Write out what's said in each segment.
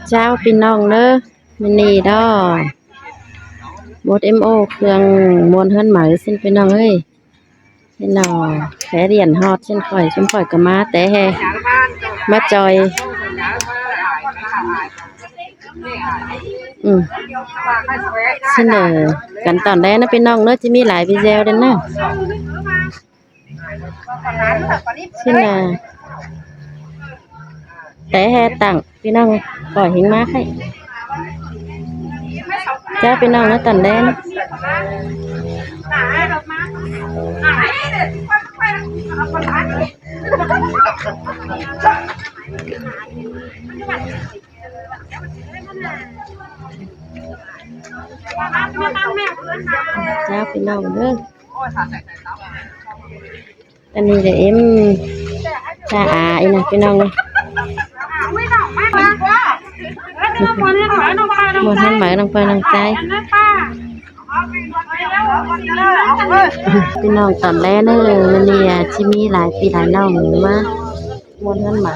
ເຈົ້າ ພີ່ນ້ອງເດີ ມື້ນີ້ເດີ ບົດເອັມໂອ ເຄື່ອງມ່ວນເຮືອນໃໝ່ຊັ້ນ ພີ່ນ້ອງເອີຍ. ພີ່ນ້ອງ ແຂກຫຼຽນຮອດຊັ້ນຂ້ອຍ ຊຸມຂ້ອຍກໍມາແຕ່ແຮ່ ມາຈອຍ ອືມ ສະເໜີກັນຕອນແລກນະ ພີ່ນ້ອງເດີ ຈະມີຫຼາຍວິດີໂອເດີນະ. ຊິນະ ແຕ່ແຮ່ຕັ້ງ ພີ່ນ້ອງ ກໍເຮັງມາໃຫ້ ເຈົ້າ ພີ່ນ້ອງເນາະ ຕອນແລກ. ເຈົ້າ ພີ່ນ້ອງເດີ. ອັນນີ້ກະເອັມ ຊາອາອີ່ນະ ພີ່ນ້ອງເອີຍ. ໝົດຫັ້ນໄໝ້ ນ້ອງເພິ່ນນ້ອງໃຈ ພີ່ນ້ອງຕອນແລກເດີ. ມື້ນີ້ອາດຊິມີຫຼາຍພີ່ຫຼາຍນ້ອງມາ ໝົດຫັ້ນໄໝ້.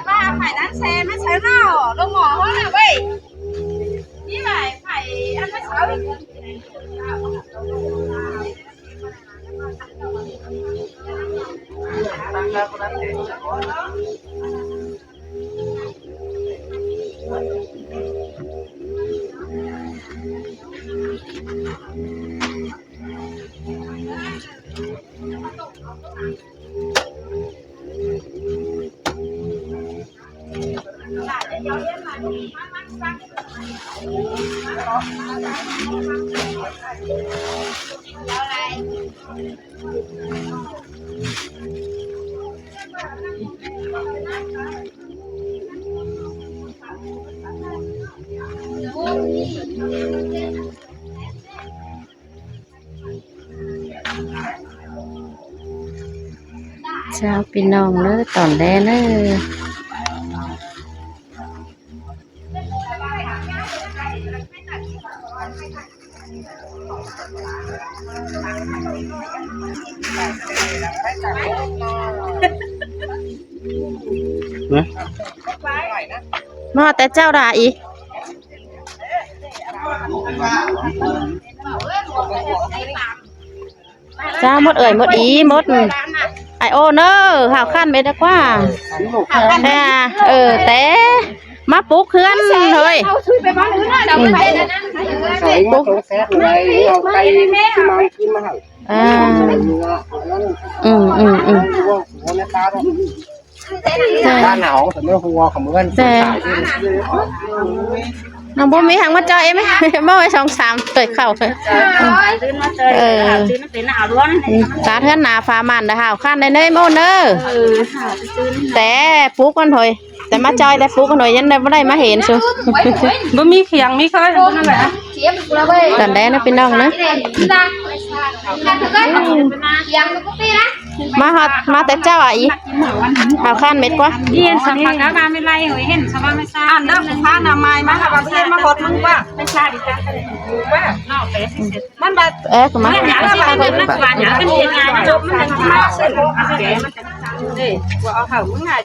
ວ່າໄຜນັ້ນແຊມາໃສ່ເນາະ ລົງໝໍ້ເຮົານະເວີຍ. ນີ້ຫຼາຍໄຜອັນມາເຊົາ. ເຈົ້າ ພີ່ນ້ອງເດີ ຕອນແລກເດີ. ມາແຕ່ເຈົ້າດາອີ. ເຈົ້າ ໝົດເອີຍ ໝົດອີ ໝົດ. ໄອໂອເນີ ຫາວຄັນເມັດດີກວ່າ. ເອີ ແຕ່ມາປຸກເຮືອນເຮີ້ຍ. ອືມ ອ່າ ອືມ ອືມ ອືມ. ບ້ານເຮົາສະເໜີຫົວຂະເໝືອນ ແຕ່ນ້ອງບໍ່ມີຫຍັງມາຈ່ອຍເອ ມາເວົ້າໃຫ້ສອງສາມເຄີຍເຂົ້າເລີຍ. ເອີ ຕາເຮືອນໜາຝາໝັ້ນດາຫາວຄັນໄດ້ເນີຍໂມເນີ. ແຕ່ປຸກມັນເຮີ້ຍ ແຕ່ມາຈ່ອຍແຕ່ປຸກມັນເຮີ້ຍ ຍັງໄດ້ ບໍ່ໄດ້ມາເຫັນຊຸ. ບໍ່ມີຂຽງມີເຄີຍ ນັ້ນແຫຼະ. ຕອນແລກນະ ພີ່ນ້ອງນະ ມາຮອດ ມາແຕ່ເຊົ້າອະອີ ເອົາຄານເມັດກວ່າ. ເຫັນສະພາບກະວ່າແມ່ນໄລ່ເຮີ້ຍ ເຫັນສະພາບແມ່ນຊາ ອັນເດີ ພານາມາຍມາ ວ່າເພິ່ນມາຮອດມຶງວ່າ ແມ່ນຊາດີຈ້າ ວ່າເນາະ ແປ ມັນວ່າ ເອີ ມາ ມັນຫຍັງ ມັນຫຍັງ ມັນຫຍັງ ມັນຫຍັງ ມັນຫຍັງ ເດ້ ວ່າເອົາເຂົ້າ ມຶງຫາ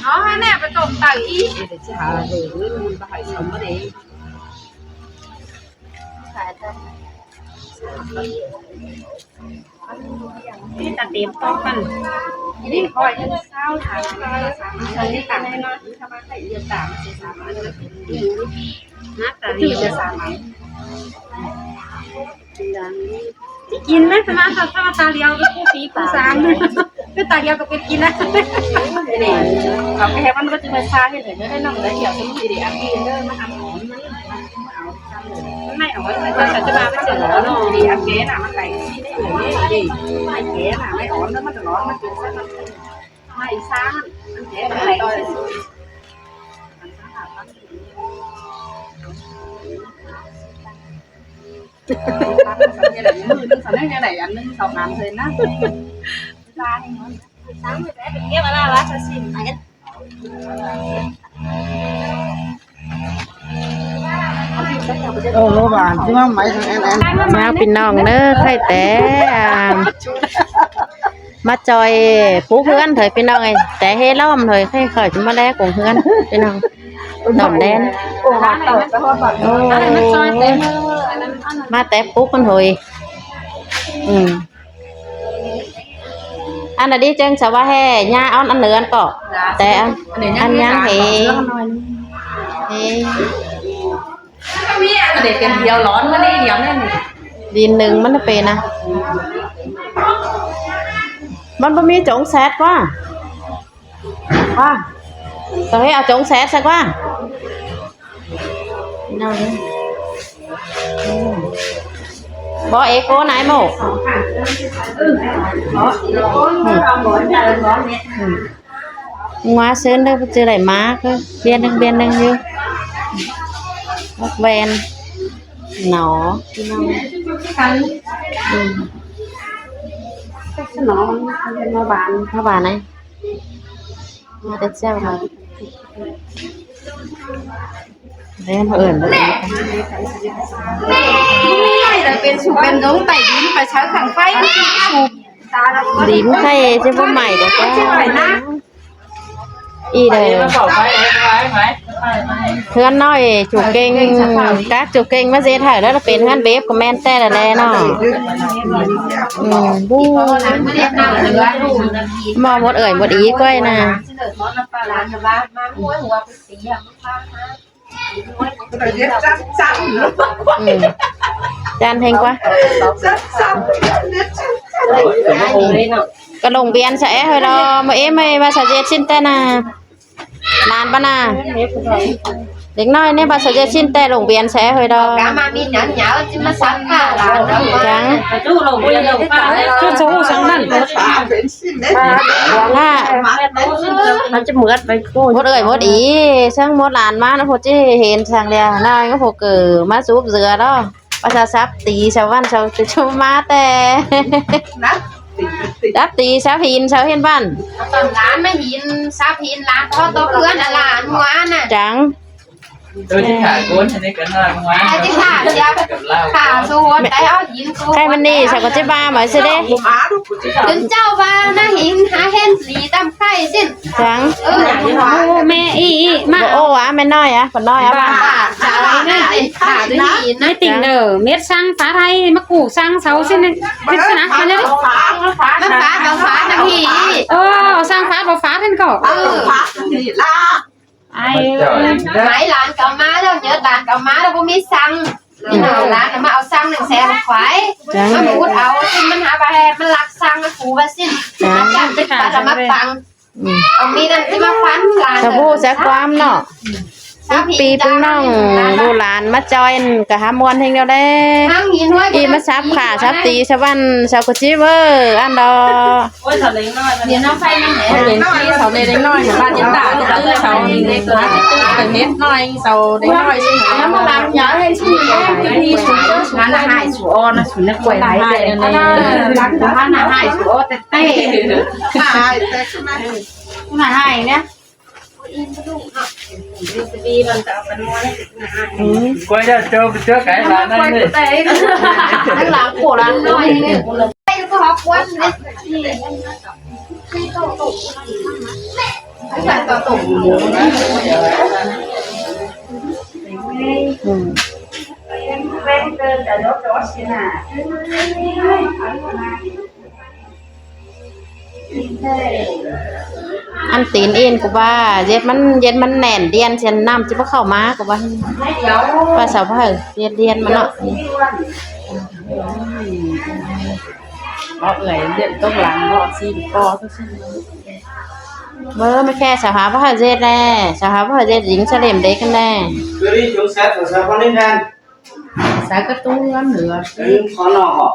ເອົາໃຫ້ແນ່ໄປຕົ້ມເຕົາອີກ. ນີ້ຕາເຕັມປອກມັນ ນີ້ຄອຍເງິນຊາວ ຊາວ ຊາວ ຊາວ ນີ້ຕາມ ໜ້າຕາດີ ຈະສາມອັນ ຊິກິນໄດ້ ສະມາ ຖ້າ ຖ້າວ່າຕາດຽວກໍຄູ່ປີຄູ່ສາມ ຄືຕາດຽວກໍເປັນກິນນະ. ເອົາໄປໃຫ້ມັນກໍຈະມາຊາເຮັດໃຫ້ໄດ້ນ້ອງໄດ້ດຽວ ສະມມຸດດີໆ ອັນນີ້ເດີ ມາທຳຂອງມັນ ມັນໄດ້ເອົາໄວ້ ມັນກໍຈະມາໄປເຈີເນາະ ດີ ອັນແກນະ ມັນໄດ້ ໄມ້ແກ່ນະ ໄມ້ອ່ອນ ແລ້ວມັນຈະຮ້ອນ ມັນເປັນຊັ້ນ ໄມ້ສ້າງ ມັນແກ່ນະ ໄມ້ຕ່ອຍ ໂອ້ໂຫ ຫວານ ຊິມາໄໝທາງແອນແອນ ມາພີ່ນ້ອງເດີ ໄຂ່ແຕ ມາຈອຍປຸກເຮືອນເຖີຍພີ່ນ້ອງເອີຍ ແຕ່ເຮລ້ອມເຖີຍ ໃຫ້ຂ້ອຍຈະມາແລກອງເຮືອນພີ່ນ້ອງ ດອມແດນ ໂອ້ ຮອດເຕີບ ໄປຮອດບັດ ໂອ້ ມາແຕ່ປຸກມັນເຮີຍ ອືມ ອັນນັ້ນດິ ຈຶ່ງສະວ່າແຫ່ຍ່າເອົາອັນເໜືອອັນເກາະ ແຕ່ອັນ ອັນຍັງເຮ ເຮ ອັນນີ້ເປັນດຽວຮ້ອນມານີ້ດຽວນີ້ ດິນໜຶ່ງມັນເປັນນະ ມັນບໍ່ມີຈົງແຊດວ່າ ວ່າ ເອີຍ ເອົາຈົງແຊດຊະກວ່າ ນ້ອງ ບໍ່ເອໂກນາຍໂມ ອືມ ອືມ ງົວເຊີນເດີ ເພິ່ນຈະໄດ້ມາ ເອີ ບຽນໜຶ່ງ ບຽນໜຶ່ງຢູ່ ບັກແວ່ນ ໜໍ ພີ່ນ້ອງ ອືມ ໜໍ ມັນເປັນມາບານ ມາບານໄດ໋ ມາແຕ່ເຊົ້າ ເອີ ເອີ້ນບໍ່ໄດ້ ເປັນສຸກເປັນດົງ ໄປດິນ ໄປເຊົາທາງໄຟ ສຸກ ດິນໄຟຈະບໍ່ໄໝ້ດອກ ອີເດີ ເຮືອນນ້ອຍຈຸເກັ່ງ ກັກຈຸເກັ່ງມາເຮັດໃຫ້ ແລ້ວເປັນເຮືອນເບບກໍແມ່ນແຕ່ລະແລເນາະ ອືມ ບູ ໝໍ່ໝົດເອີຍ ໝົດອີກກ້ອຍນະ. ອືມ ຈານແຮງກວ່າ ກະລົງວຽນຊະແອເຮີຍດອ ມາເອມາເອວ່າຊະເຈັດຊິນແຕ່ນາ ຫຼານປະນາ ເດັກນ້ອຍນີ້ວ່າຊະເຈັດຊິນແຕ່ລົງວຽນຊະແອເຮີຍດອ ກະມາມີຫຍັງຫຍັງຊິມາສັກຜ້າຫຼານເນາະ ຫຍັງ ຈຸດສະຫູສັງນັ້ນ ຖ້າ ມັນຈະໝົດໄປ ໂອ້ຍ ໝົດເອີຍໝົດອີ ເຊິ່ງໝົດຫຼານມານະ ໂພດຈິເຫັນສັງແລ້ວ ນາຍກໍໂພດເກີມາສູບເສືອເນາະ ວ່າຊະສັບຕີຊາວບ້ານຊາວ ມາແຕ່ ສັບຕີ ສັບຫີນຊາວເຮັດບ້ານ ຕອນຫຼານມາຫີນ ສັບຫີນຫຼານ ເພາະຕົກເຮືອນອະຫຼານຫົວນະ ຈັງ ໂດຍທີ່ຂາໂກນອັນນີ້ກໍໜ້ອຍມາກ ແຕ່ທີ່ຂາເສຍ ຂາສວນໄດ້ເອົາຫີນ ໃຄມັນນີ້ ສາວກໍຊິບາມາຊິເດ້ ຈົນເຈົ້າວ່ານາຫີນຫາເຫັນຫຼີຕຳໄຄຊິ ຈັງ ເອີ ໂອ້ ແມ່ອີ ອີ ມາ ໂອ້ ອາ ແມ່ນ້ອຍອາ ປານ້ອຍອາ ບາດ ບາດ ສາວນີ້ ຂາດີນະ ແມ່ຕິງເດີ ເມັດສັງຝາໄທ ມາກູ້ສັງເສົາຊິ ພິດຊະນະ ມາເລີຍ ມາຝາ ມາຝາ ມາຝາ ມາຝານຳພີ ເອີ ເອົາສັງຝາ ບໍ່ຝານັ້ນກໍ ເອີ ຝານີ້ລະ ໄອ້ ໄມ້ຫຼານກໍເອົາມາແລ້ວ ເຍີດຫຼານກໍເອົາມາແລ້ວ ບໍ່ມີສັງ ອືມ ຫຼານກໍມາເອົາສັງໜຶ່ງແສນຂວາຍ ຈັ່ງ ມາຂຸດເອົາ ຊິມັນຫາວ່າໃຫ້ມັນລັກສັງ ມາປູວ່າຊິ ຈັ່ງ ຈັ່ງໄປຂາຍ ມາປັງ ອືມ ເອົາມີດນັ້ນຊິມາຟັນຫຼານ ສາວຜູ້ແຊກຄວາມເນາະ ສາວພີ ປີປຶງນ້ອງ ລູກຫຼານມາຈອຍ ກໍຫາມ່ວນແຮງແລ້ວແຫຼະ ອີ່ມາສັບຂ້າສັບຕີຊາວບ້ານຊາວກະຈິເວີ ອັນດອ ໂອ້ຍ ສາວເລັກນ້ອຍ ດຽວນ້ອງໄຟນຳແຫຼະ ເປັນທີ່ສາວເລັກນ້ອຍ ບ້ານຍາຕາ ຄືສາວເລັກນ້ອຍ ເຮັດນ້ອຍ ສາວເລັກນ້ອຍຊິ ມາລຳຢາໃຫ້ຊິ ມາລະຫາຍສູ່ອ່ອນນະ ສຸນນະກວຍຫຼາຍແຕ່ ມາລະຫາຍສູ່ອ່ອນແຕ່ ແຕ່ ຫາຍແຕ່ ມາຫາຍນະ ອືມ ກວຍຈະເຈີ ເຈີໄກຫຼານນັ້ນເລີຍ ຫຼານໂຄຫຼານນ້ອຍ ອັນຕີນເອັນກູວ່າ ເຢັດມັນ ເຢັດມັນແໜ້ນ ດ່ຽນຊັ້ນ ນ້ຳຊິບໍ່ເຂົ້າມາ ກູວ່າ ວ່າສາວເພິ່ນເຮັດດ່ຽນມັນເນາະ ເບາະເອື້ອຍເດັດຕົກຫຼັງເບາະຊີບປໍຊື່ໆ ເບິ່ງແມ່ແຄ່ສາວຫາບໍ່ໃຫ້ເຮັດແດ່ ສາວຫາບໍ່ໃຫ້ເຮັດ ຍິງສະເຫຼັມເດັກຫັ້ນແດ່ ຄືນີ້ຈົ່ງແຊດສາວບໍ່ໄດ້ແມ່ນ ສາຍກະຕຸ້ງເຫຼືອ ຄືຂໍນອກອອກ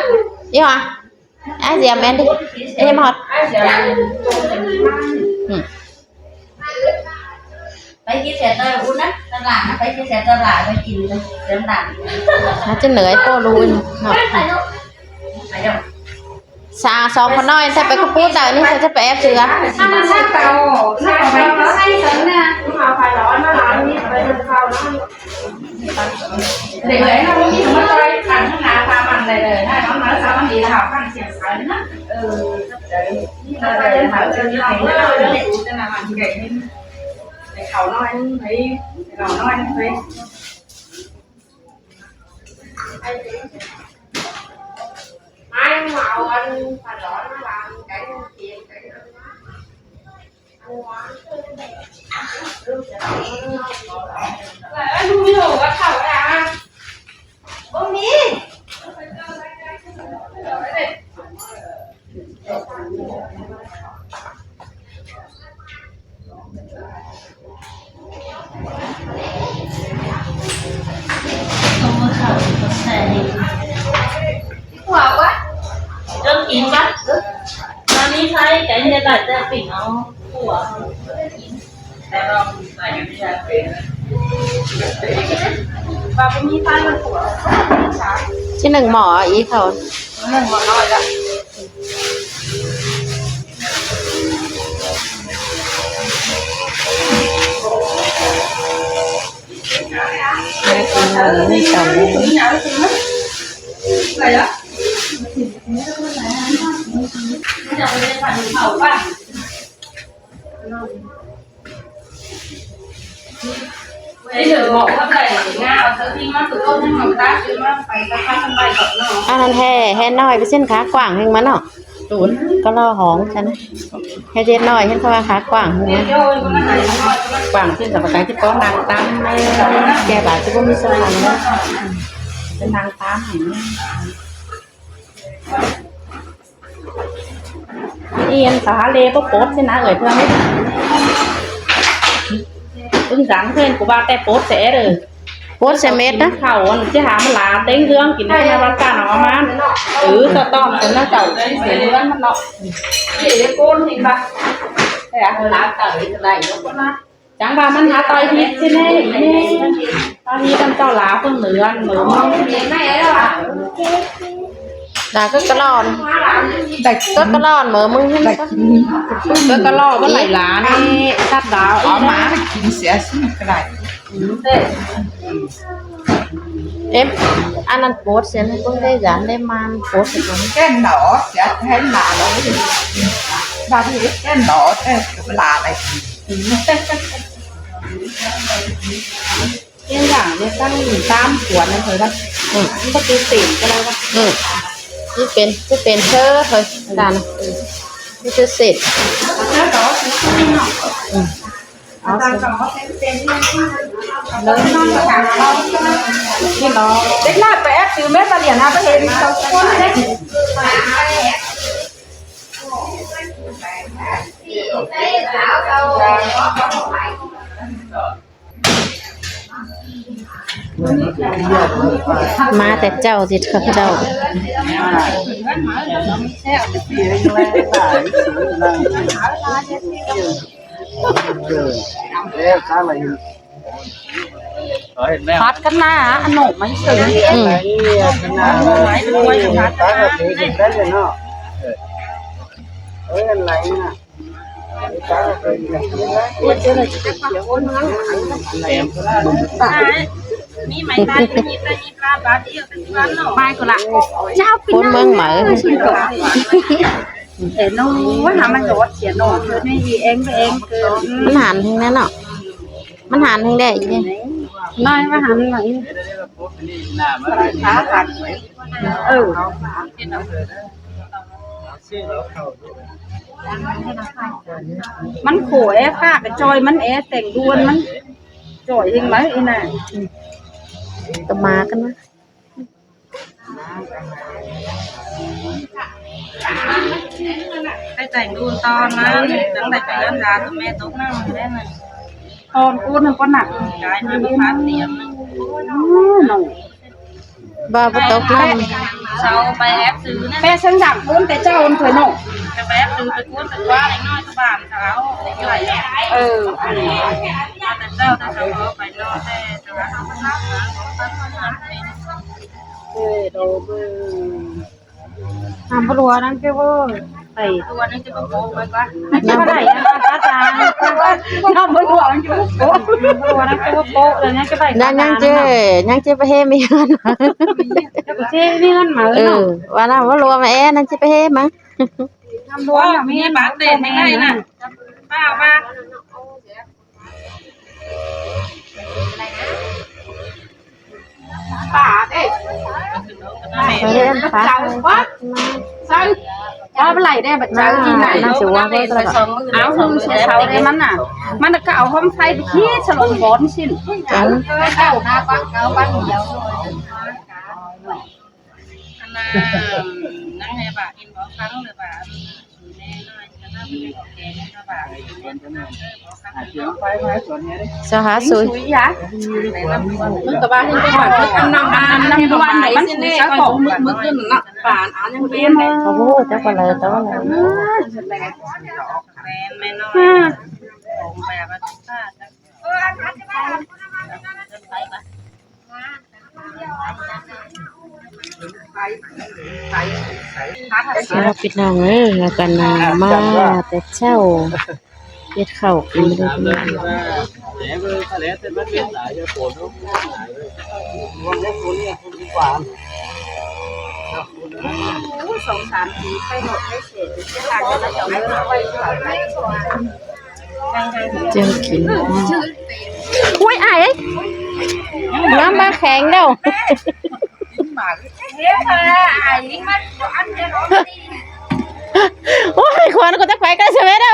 ອີ່ຫຍັງ? ອ້າຍສຽມແມ່ນຕິ ເອີຍ ມາຮອດ ອືມ ໄປກິນແຊວເຕີອຸນນະ ຕະຫຼາດນະ ໄປກິນແຊວຕະຫຼາດ ໄປກິນເຕີມຫຼາດ ຫາຈະເໜືອຍໂປ້ລຸງເນາະ ສາ ສອງຄົນນ້ອຍ ແຕ່ໄປກະປູເຕີນີ້ ຈະໄປແອບເສືອ ເດັກເອີຍ ເຮົາບໍ່ມີຄຳວ່າຕ່ອຍກັນຂ້າງໜ້າພາມັນໄດ້ເລີຍນະ ນ້ອງນ້ອຍສາວມັນດີລະຫາວຟັງສຽງສາວນະ ເອີ ເຂົານ້ອຍ ເຂົານ້ອຍ ມາ ມາເອົາອັນຜ້າຫຼອນມາວາງໃກ້ເຕີງ ໃກ້ເຕີງ ຫົວວະ ເລື່ອງກິນກະ ຕອນນີ້ໃຊ້ແກງເຮັດໄດ້ແຕ່ປີ້ງເອົາ ຫົວ ແຕ່ລອງໃສ່ຢູ່ທີ່ເປັນ ວ່າບໍ່ມີໄຟມັນຂົວ ຊິໜຶ້ງໝໍ້ອີກເຂົາ ໜຶ້ງໝໍ້ນ້ອຍລະ ໜ້າກິນເລີຍ ມີສອງເມນູ ອັນນັ້ນແຮ່ ແຮ່ນ້ອຍໄປເສັ້ນຂາກວ້າງແຮ່ງມາເນາະ ກະລໍຫ້ອງຊັ້ນນະ ແຮ່ເຈັດນ້ອຍ ເຫັນເຂົາວ່າຂາກວ້າງຫັ້ນນະ ກວ້າງເສັ້ນສຳປະກາງທີ່ປ້ອງນາງຕຳ ແກ່ບາດຊິບໍ່ມີສ່ວນນະ ເປັນນາງຕຳຫັ້ນນະ. ອີ່ອັນສາເລບໍ່ປົດຊິນະເອີຍ ເທື່ອນີ້ ປຶ້ງສັງເພິ່ນ ກູວ່າແຕ່ປົດແທ້ເດີ ປົດໃສ່ເມັດນະ ເຂົ້າອັນຊິຫາມາຫຼາເຕັງເຮືອງກິນ ເພິ່ນວ່າການເອົາມາ ເອີ ສະຕ້ອງເພິ່ນນະເຈົ້າ ໃສ່ເຮືອນມັນເນາະ ເອີ ໂກນເຫັນປະ ເອີ ຫຼາເຕີນໄດ້ ຈັ່ງວ່າມັນຫາຕ່ອຍຜິດຊິແນ່ ຕອນນີ້ນຳເຈົ້າຫຼາເພິ່ງເຫຼືອນເໝີ ຫຼາກໍກະຫຼອນ ໄດ້ກໍກະຫຼອນເໝີ ມຶງເຫັນ ໄດ້ກິນ ກໍກະຫຼອນບໍ່ໄດ້ຫຼານີ້ ສັດດາວ ເອົາມາກິນເສຍຊິກໍໄດ້ ເອັມ ອັນນັ້ນປົດເສຍໃຫ້ເບິ່ງໄດ້ ຢານໄດ້ມາປົດໃຫ້ເບິ່ງ ແກ່ນດອກ ຢາກໃຫ້ຫຼາເລີຍ ບາດນີ້ແກ່ນດອກ ແຕ່ຫຼາໄດ້ ເປັນຫຍັງເດ ຕັ້ງຕາມຂວດນັ້ນເລີຍນະ ອືມ ມັນກໍຕິດເຕັມກໍໄດ້ນະ ອືມ ນີ້ເປັນ ຈະເປັນເຊີເລີຍ ອາຈານ ນີ້ຄືເສັດ ອືມ ເອົາ ເດັກນ້ອຍໄປແອບຊື້ແມ່ປາຫຼຽນ ຫາໄປເຫັນເຂົາຄົນເດ້. ມາແຕ່ເຊົ້າຕິເຂົາເຈົ້າ. ຜັດກັນນາ ອັນໂນກມັນເສີງ. ອືມ ມີໄມ້ຕາຍ ມີຕາຍ ມີປາ ປາດຽວ ປາດເນາະ ບາຍກໍລະ ເຈົ້າ ຄົນເມືອງໃໝ່ ເສຍໂນ ຫາມັນກໍວັດເສຍໂນ ຄືນີ້ອີແອງໄປແອງເກີນ. ມັນຫັນແຮງແດ່ເນາະ ມັນຫັນແຮງແດ່ອີນີ້ ນ້ອຍມາຫັນໜ້ອຍ. ເອີ ມັນໂຂແອ ຟ້າກະຈ່ອຍ ມັນແອແຕ່ງດ່ວນ ມັນຈ່ອຍເອງໄໝອີນາ. ຕະມາກັນນະ ໄປແຕ່ງດູນຕອນນັ້ນ ຈັ່ງໄດ້ໄປເຮືອນຢາດແມ່ຕົກນ້ຳແລ້ວນະ ຕອນກູນນັ້ນກໍໜັກ ກາຍມາປະທານຕຽມນະ. ໂອ້ຍ ນ້ອງ ບໍ່ ບໍ່ຕົກນ້ຳ ເຊົາໄປແອບຊື້ນະ ແປເຊິ່ງດັງໂພນແຕ່ເຈົ້າອັນເຜີຍນ້ອງ ໄປແອບຊື້ໄປກວນໄປກວາເດັກນ້ອຍຕະບ້ານເຂົາ ເອີ ອັນນີ້ ແຕ່ເຈົ້າ ແຕ່ເຈົ້າບໍ່ໄປນອນແຕ່ ແຕ່ວ່າເຮົາບໍ່ຮັບນະ ບໍ່ຮັບນະ. ເອີ ໂດ ເບິ່ງ ນ້ຳບໍ່ຮົ່ວນັ້ນຄືວ່າ ໄປ ຮົ່ວນັ້ນຄືວ່າໂປະໄວ້ກ່ອນ ນ້ຳບໍ່ໄດ້ນະ ອາຈານ ນ້ຳບໍ່ຮົ່ວມັນຄືວ່າໂປະ ນ້ຳບໍ່ຮົ່ວນັ້ນຄືວ່າໂປະ ແລ້ວຍັງຈະໄປ ຍັງ ຍັງເຈ້ ຍັງເຈ້ໄປເຮມີເຮືອນ ຈະໄປເຮມີເຮືອນມາ ເອີ ເນາະ ວ່ານ້ຳບໍ່ຮົ່ວມາແອ ນັ້ນຊິໄປເຮມາ ນ້ຳຮົ່ວມີບາດເຕັນຍັງໄດ້ນະ ປ້າວ່າ ປາເດ້ ເອີ ປາ ເຈົ້າ ປາ ໃສ່ ປາບໍ່ໄຫຼເດ້ ບັດເຈົ້າ ເອີ ທີ່ໄຫຼ ໜ້າຊິວ່າໄປສອງມື້ ເອົາ ເອົາ ເອົາເດ້ ມັນນະ ມັນກໍເອົາຫ້ອງໄຟໄປຂີ້ສະຫຼົງບ່ອນຊິ ເອີ ເອົາ ເອົາ ເອົາ ອັນນ່າ ນັ່ງໃຫ້ບາດ ເຫັນບໍ່ ຟັງເດີບາດ ສາຫາສຸຍ ມັນກໍວ່າເຫັນແຕ່ບາດ ອັນນຳ ອັນນຳ ອັນນຳ ອັນນຳ ມັນຂອງມຶກໆ ນັ້ນນະ ປານ ອັນຍັງເປັນ ໂອ້ໂຫ ຈັກປານໃດ ແຕ່ວ່າ ແມ່ນ ແມ່ນນ້ອຍ ຂອງແປວ່າ ເອົາ ພີ່ນ້ອງເອີຍ ພາກັນນາ ມາແຕ່ເຊົ້າ ເຮັດເຂົ້າກິນເລີຍພີ່ນ້ອງ. ເຈົ້າກິນ ອຸ້ຍ ອ້າຍ ນ້ຳມາແຂງແລ້ວ ໂອ້ຍ ຂວັນກໍຈະໄປກັນຊະແມ່ເດີ້.